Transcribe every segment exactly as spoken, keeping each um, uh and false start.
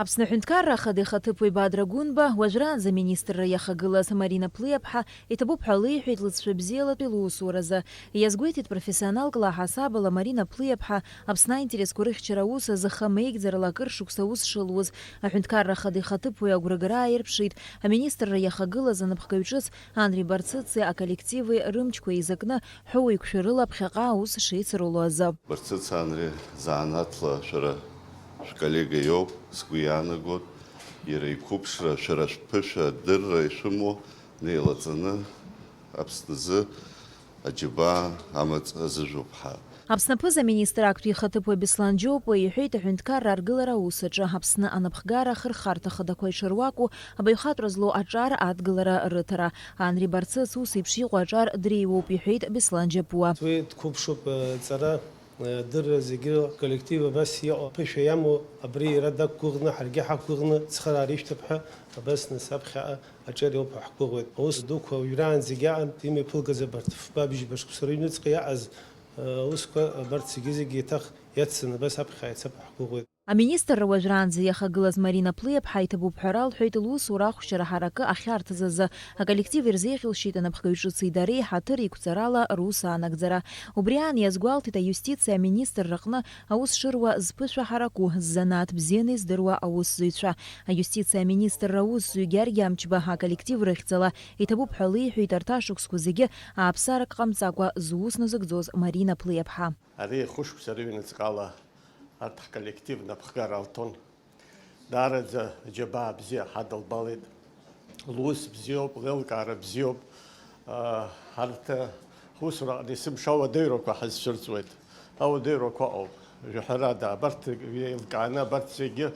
Аԥсны Аҳәынҭқарра Ахада ихаҭыԥуаҩ Бадра Гәынба, уажәраанӡа аминистрра иахагылаз Марина Плиаԥҳа, иҭабуп ҳәа леиҳәеит лыҵшәа бзиалатәи лусуразы. Иазгәеиҭеит, профессионалкла аҳасабала Марина Плиаԥҳа Аԥсны аинтересқәа рыхьчара аус азы хамеигӡарала акыр шықәса аус шылуаз. Аҳәынҭқарра Ахада ихаҭыԥуаҩ агәрагара ааирԥшит, аминистрра иахагылаз анапхгаҩ ҿыц Анри Барцыци аколлективи рымчқәа еизакны ҳәоуеиқәшәарыла ԥхьаҟа аус шеицыруло азы. Барцыц Анри, занааҭла шәара шәколлега иоуп, сгәы иаанагоит, иара иқәыԥшра, шәара шәԥышәа адырра ишәымоу неилаҵаны Аԥсназы аџьабаа амаҵ азыжәуп ҳәа. Аԥсны аԥыза-министр актәи ихаҭыԥуаҩ Беслан Џьопуа иҳәеит аҳәынҭқарра аргылара аус аҿы Аԥсны анапхгара ахырхарҭа хадақәа ишыруаку абаҩхатәра злоу аҿар адгылара рыҭара. Анри Барцыц ус еиԥш иҟоу аҿар дреиуоуп, иҳәеит Беслан Џьопуа. Уи дқәыԥшуп, э, ҵара, э, дырра зегьы рыла, коллектив абас иҟоу, ԥышәа иамоу, абри иара дақәгәыӷны, ҳаргьы ҳақәгәыӷны, цхыраара ишәҭап ҳәа, абас нас аԥхьаҟа аҿар иоуп ҳәа ҳгәыӷуеит. Аус дуқәа уажәраанӡагьы аҟан, имҩаԥылгаз абарҭ фба бжьба шықәса рыҩнуҵҟа иаҟаз, э, аусқәа абарҭ зегьы-зегьы еиҭах иацҵаны абас аԥхьа ицап ҳәа ҳгәыӷуеит. Аминистрра уажәраанӡа иахагылаз Марина Плиаԥҳа иҭабуп ҳәа ралҳәеит лусура ахәшьара ҳаракы ахьарҭаз азы. Аколлектив ирзеиӷьылшьеит анапхгаҩ ҿыци дареи ҳаҭыр еиқәҵарала рус аанагӡара. Убри аан иазгәалҭеит аиустициа аминистрра аҟны аус шыруа зԥышәа ҳараку, ззанааҭ бзианы издыруа аусзуҩцәа. Аиустициа аминистрра аусзуҩ Гьаргь Амчба аколлектив рыхьӡала иҭабуп ҳәа леиҳәеит арҭ ашықәсқәа зегьы ааԥсарак ҟамҵакәа зус назыгӡоз Марина Плиаԥҳа. Ари хәышықәса рыҩнуҵҟала арҭ ҳколлектив напхгара алҭон. Даараӡа аџьабаа бзиа ҳадылбалеит. Лус бзиоуп, леилкаара бзиоуп. Ҳарҭ ҳусураҟны есымша ауадаҩрақәа ҳазцәырҵуеит. Ауадаҩрақәа ыҟоуп. Жәаҳәарада, абарҭ еилкааны, абарҭ зегьы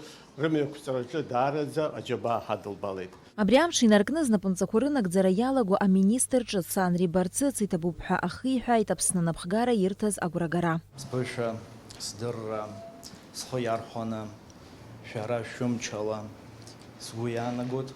рымҩақәҵараҿы даараӡа аџьабаа ҳадылбалеит. Абри амш инаркны знапынҵақәа рынагӡара иалаго аминистр ҿыц Анри Барцыц иҭабуп ҳәа ахиҳәааит Аԥсны анапхгара ирҭаз агәрагара. Сԥышәа, сдырра, схы иархәаны, шәара шәымчала, сгәы иаанагоит,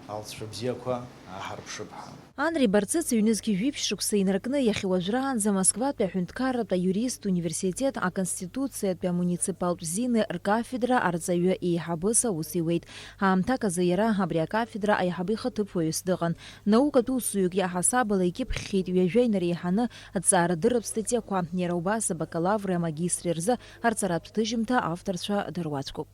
алҵшәа бзиақәа ааҳарԥшып ҳәа. Анри Барцыц ҩнызқь жәиԥшь шықәса инаркны иахьа уажәраанӡа Москватәи аҳәынҭқарратә аиуристтә университет аконституциатәи амуниципалтә зины ркафедра арҵаҩы еиҳабыс аус иуеит. Аамҭак азы иара абри акафедра аиҳабы ихаҭыԥуаҩыс дыҟан. Наукатә усзуҩык иаҳасабала икьыԥхьхьеит ҩажәа инареиҳаны аҭҵаарадырратә статиақәа, иара убас абакалаври амагистри рзы арҵаратә ҭыжьымҭа авторцәа дыруаӡәкуп.